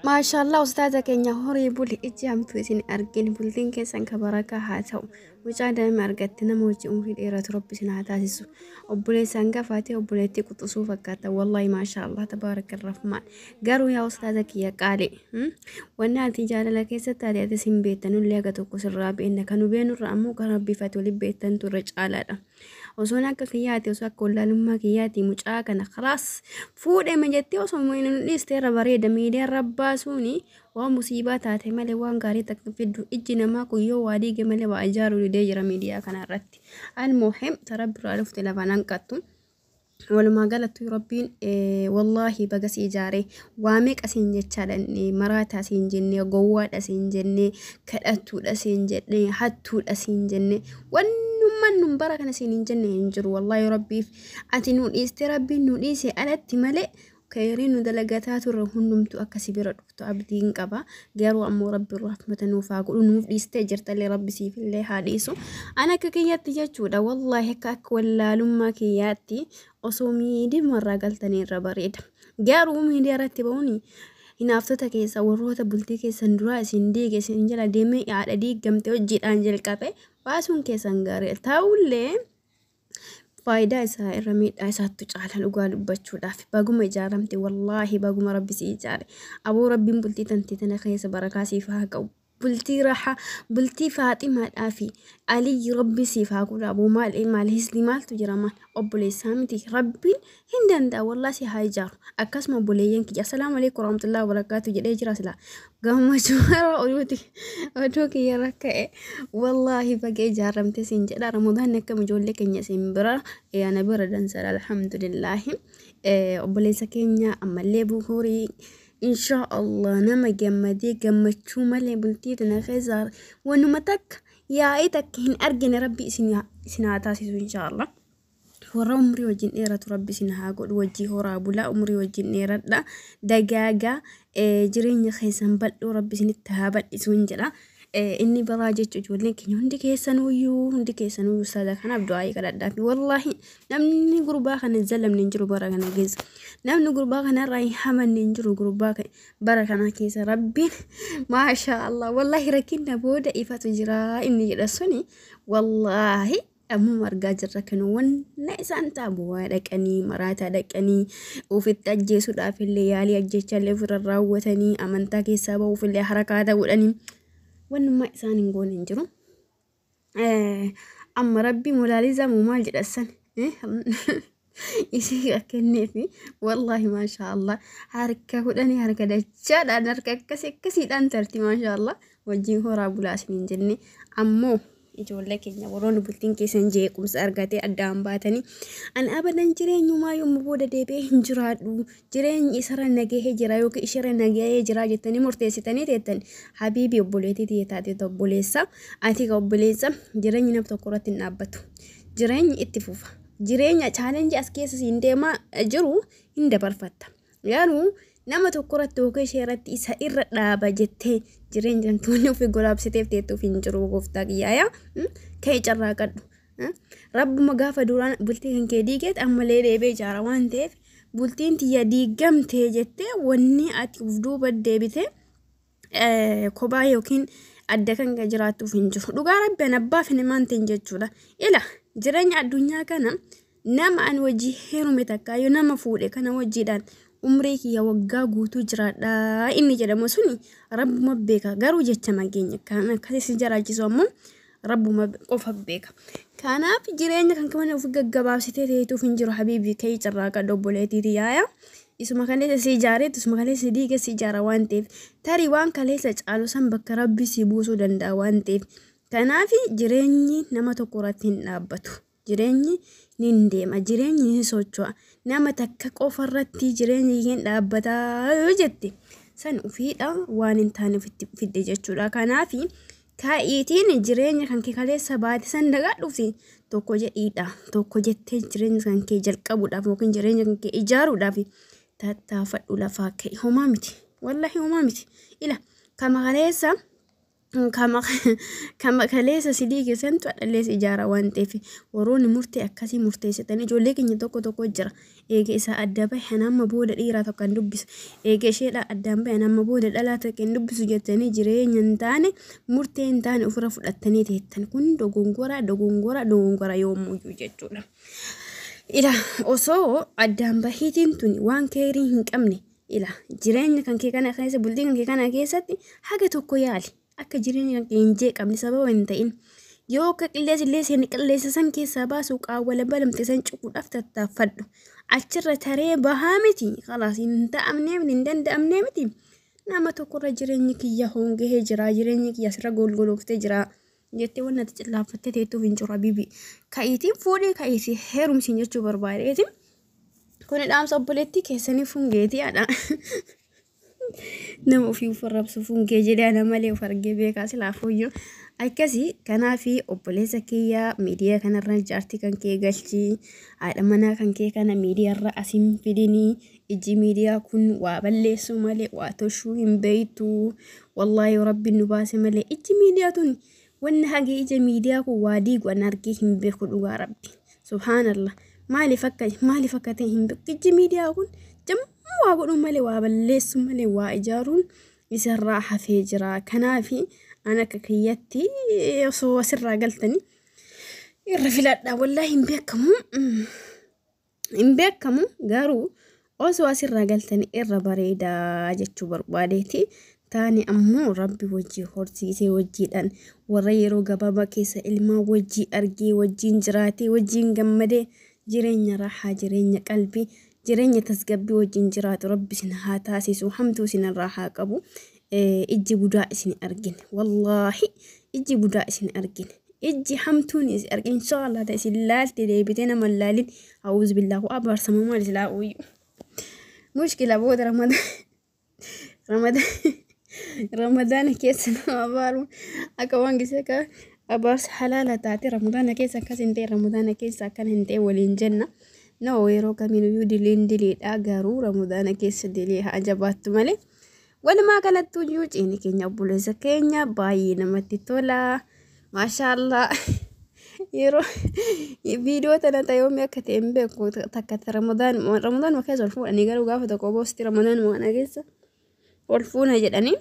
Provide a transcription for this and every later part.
Maashaallah ustaaza keenya, horii buli, ijji hamtuu isin argin, bultiin keessan ka barakaa haa ta'u. Mucaa daa'ima argatte nama hojii umrii dheeratu rabbi isin haa taasisu. Obboleessa hangafaatee obboleettii quxisuu fakkaata. Wallaahi maashaallah tabaaraka rahmaan. Garuu yaa ustaaza kiyya qaali, wanni ati jaalala keessatti taate ati hin beektan, nullee aga tokko sirraa beenna. Kan nu beenurra ammoo kan rabbiif ati waliin beektantu irra caalaadha. Osoon akka kiyyaati, osoo akka wallaalummaa kiyyaati, mucaa kana khalaas fuudheme jettee osoo hin dhiiste irra bareeda. Miidiyaa irra baasuuni waan musiibaa taate malee waan gaarii takka fiddu. Ijji namaa kun yoo waa diige malee waa ijaaruu didee jira miidiyaa kana irratti. Almuhim, tara biraa dhufte lafaan hanqattu. Walumaa galatti rabbiin wallaahi baga si ijaare. Waa meeqa siin jechaadha: maraataa siin jenne, gowwaadha siin jenne, kadhattuudha siin jenne, hattuudha siin jenne, wannummaan nun bara kana siin hin jenne hin jiru. Wallaahi rabbiif ati nu dhiiste, rabbiin nu dhiise alatti malee khayriin nu dalagataa turre hundumtu akkasi bira dhuftu abdiin qaba. Garuu ammoo rabbi rahmata nuuf haa godhu. Nuuf dhiistee jirtallee rabbi siifillee haa dhiisu. Ana akka kiyyaatti jechuudha, wallaahi akka wallaalummaa kiyyaatti osoo miidiyaa galtanii irra bareeda. Garuu miidiyaa irratti ba'uun hinaaftota keessa warroota bultii keessan duraa isin diige, isin jala deemee haadha diigamte hojiidhaan jalqabe baasuun keessan gaarii ta'ullee, faayidaa isaa irra miidhaa isaattu caala. Dhugaa dubbachuudhaaf baguma ijaaramte, wallaahi baguma rabbi si ijaare. Aboo rabbiin bultii tantee tana keessa barakaa siif haa qabu. Bultii raha, bultii Faaximaadhaa fi Aliyyi rabbi siif haa godhu. Aboo maal maal hisni maaltu jira? Maal obboleessaa miti? Rabbiin hin danda'a, wallaahi si haa ijaaru. Akkasuma obboleeyyan kiyya, assalaamu alaikum warahmatullahi wabarakaatu jedhee jira. Sila gammachuu yeroo oduuti oduu kiyya rakka'e. Wallaahi baga ijaaramte siin jedha. Ramadaanni akkam ijoollee keenya isin bira? Ana bira dansadha, alhamdulillaahi. Obboleessa keenya ammallee buhurii insha Allah nama gammadee gammachuu malee bultii tana keessa wanuma takka yaa'ii takka hin argine rabbi isin haa taasisu insha Allah. Warra umrii wajjin dheeratu rabbi isin haa godhu. Wajjii horaa bulaa, umrii wajjin dheeradha, dagaagaa, jireenya keessan bal'oo rabbi isinitti haa bal'isu hin jedha. Inni biraa jechuun ijoolleen keenya hundi keessanuyyuu, hundi keessanuyyuu ustaaza kanaaf du'aayii kadhadhaafi. Wallaahi namni gurbaa kana hin zalamne hin jiru bara kana keessa. Namni gurbaa kanarraa hin hamanne hin jiru gurbaa bara kana keessa. Rabbiin maashaa Allah, wallaahi rakkina booda ifatu jira inni jedha suni wallaahi ammuma argaa jirra. Kan wanna isaan ta'a bu'aa dhaqanii maraataa dhaqanii ofitti ajjeesuudhaaf illee yaalii ajjechallee ofirra raawwatanii amantaa keessaa ba'uuf illee harakaa ta'uudhanii wannummaa isaan hin goone hin jiru. Amma rabbi molaalizaa moo maal jedhasan isii kenneefi. Wallaahi maashaa Allah, harka 10 harka dachaadhaan harka akkasii akkasiidhaan tarti. Maashaa Allah, wajjin horaa bulaa isiniin jenne. Ammoo ijoollee keenya warroonni bultiin keessan jeequmsa argatee addaan baatanii, ani abadan jireenyumaa yommuu booda deebi'ee hin jiraadhu, jireenyi isarra nagahee jira yookiin isheerra nagahee jira jettanii murteessitanii teettan, habiibii, obboleettii tiyya taate, obboleessa ati ka obboleessa, jireenyi nama tokko irratti hin dhaabbatu. Jireenyi itti fufa. Jireenya challenge as keessa siin deemaa jiru hin dabarfatta. Garuu nama tokko irratti yookiin ishee irratti isa irra dhaaba jettee jireenya wantoonni ofii golaabsiteef teettuuf hin jiru. Gooftaa kiyyaaya, ka'ee carraaqadhu. Rabbuma gaafa duraan bultii kan kee diigeet ammallee deebee ijaara waan ta'eef, bultiin tiyya diigamtee jettee wanni ati uf duuba deebitee kophaa yookiin adda kan jiraattuuf hin jiru. Dhugaa rabbi an abbaaf hin himaan ta'in jechuudha. Ila jireenya addunyaa kana nama an wajji heerume takka yoo nama fuudhe kana wajjiidhaan umrii kiyya waggaa guutuu jiraadha inni jedhamu suni rabbuma beeka. Garuu jecha mageenya kan akkasii si jiraachisu ammoo rabbuma qofa beeka. Kanaaf jireenya kan kamana of gaggabaabsitee ta'etuuf hin jiru. Habiibii, ka'ii carraaqa obboleettiiti yaaya. Isuma kaleessa si ijaareetu isuma kaleessa si diige si ijaara waan ta'eef, tarii waan kaleessa caalu san bakka rabbi si buusuu danda'a waan ta'eef. Kanaaf jireenyi nama tokko irratti hin dhaabbatu. Jireenyi ni deema, jireenyi ni socho'a. Nama takka qofa irratti jireenyi hin dhaabbataa yoo jette san ofiidha waan hin taane ofitti fidde jechuudha. Kanaaf kaa'iitiin jireenya kan kee kaleessa baate san dagaadhuufi tokko jedhiidha. Tokko jettee jireenya kan kee jalqabuudhaaf yookiin jireenya kan kee ijaaruudhaaf tattaafadhu, lafaa ka'e. Homaa miti. Wallahi homaa miti. Ila kama kaleessa Kama kaleessa si diige santu hadhallee si ijaara waan ta'eef warroonni murtee akkasii murteessitan ijoollee keenya tokko tokko jira. Eega isaa adda bahe amma booda dhiiraa tokko hin dubbisu. Eega isheedhaa addaan bahe amma booda dhalaa tokko hin dubbisu jettanii jireenya hin taane murtee hin taane ofirra fudhattanii teettan kun dogongora dogongora dogongora yoomuyyuu jechuudha. Ila osoo addaan bahiitiin tuni waan keerii hin qabne ila jireenya kan kee kana keessa bultii kan kee kana keessatti haga tokko yaali. Akka jireenya kan kee hin jeeqamne sababa hin ta'in. Yoo akka qilleensi illee seeni qilleensa san keessaa baasu qaawwala balamte san cuquudhaaf tattaaffadhu. Achirra taree bahaa miti. Kalaas hin ta'amnee miti hin danda'amnee miti. Nama tokkorra jireenyi kiyya hongahee jira jireenyi kiyya asirra golgolooftee jira. Jettee wanna ati cillaaffattee teettuuf hin jiru habiibi. Ka'iitiin fuudhii ka'iitii heerumsiin jechuu barbaadeeti. Kuni dhaamsa obboleettii keessanii fungeetii haadha. Nama ofii of arrabsu fungee jedhee ana malee of argee beekaa silaafuyyuu. Akkasii kanaafi obboleessa kiyyaa miidiyaa kanarra jaartii kan kee galchii haadha manaa kan kee kana miidiyaarra asiin fidinii ijji miidiyaa kun waa balleessuu malee waa toshuu hin beektu. Wallaahi rabbiin nu baase malee ijji miidiyaa tun wanni hagee ija miidiyaa kun waa diigu an argee hin beeku dhugaa rabbi. Subhaanallah. Maaliif akka maaliif akka ta'e hin beeku. Ijji miidiyaa kun jammuu waa godhuu malee waa balleessuu malee waa ijaaruun isarraa hafee jira. Kanaafi an akka kiyyatti osoo asirraa galtanii irra filadha. Wallaahi hin beekamu. Hin beekamu garuu osoo asirraa galtanii irra bareedaa jechuu barbaadeeti. Taani ammoo rabbi wajjii horsiisee wajjiidhaan warra yeroo gabaabaa keessa ilmaan wajjii argee wajjiin jiraatee wajjiin gammadee jireenya raahaa jireenya qalbii jireenya tasgabbii wajjiin jiraatu rabbi isin haa taasisu hamtuu isin irraa haa qabu. Ijji budaa isin argine wallaahi ijji budaa isin argine ijji hamtuun isin argine inshaallah ta'e isin laalte deebitee nama hin laalin a'uuzu billaahu abaarsama maal isin laa'uuyyu. Mushkila booda ramadaan ramadaan ramadaana keessa nama abaaru akka waan gisee ka abaarsa halaala taate ramadaana keessa akkas hin ta'e ramadaana keessa akkana hin ta'e waliin jenna. No yeroo kamiinuyyuu diliin diliidha garuu ramadaana keessa dilii haa jabaattu malee. Walumaa galattuu iyyuu ciini keenya obboleessa keenya baay'ee namatti tola. Maashaallah. Yeroo viidiyoo tana ta'e yoomii akka ta'e hin beeku takka ramadaan ramadaan keessa ol fuudhanii garuu gaafa tokko boosti ramadaan kana keessa ol fuuna jedhanii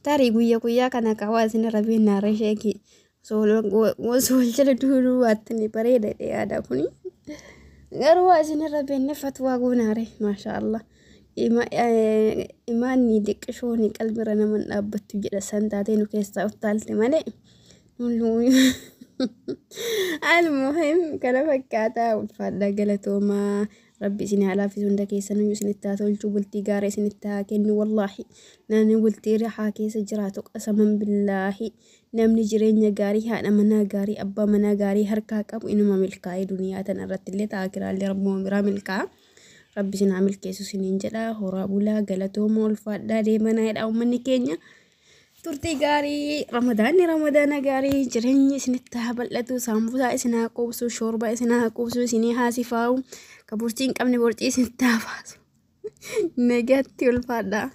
tarii guyyaa guyyaa kana qawaa isin irra beeknaa sheekii osoo wal jala duuduu baattanii bareeda yaada kuni. Garuu waa isin irra beekne fatwaa goonaare maashaallah. Imaanni diqqishoon qalbirra nama hin dhaabbattu jedha san taatee nu keessaa uttaalte malee. Almuhim kana fakkaataa ulfaadhaa galatoomaa rabbi isin haa laaffisu hunda keessaniyyuu isinitti haa tolchu bultii gaarii isinitti haa kennu wallaahi namni bultii rahaa keessa jiraatu qasaman billaahi namni jireenya gaarii haadha manaa gaarii abbaa manaa gaarii harkaa qabu inuma milkaa'ee duniyaa tana irratti illee ta'a kiraallee rabbuma biraa milkaa'a. Rabbi isin haa milkeessu isiniin jedha horaa bulaa galatooma ulfaadhaa deemanaa jedha uummanni keenya. Turtii gaarii ramadaanni ramadaana gaarii jireenyi isinitti haa bal'atu saambusaa isin haa quubsu shoorbaa isin haa quubsu isinii haa sifaa'u ka borcii hin qabne borcii isinitti haa baasu. Nagaatti ulfaadhaa.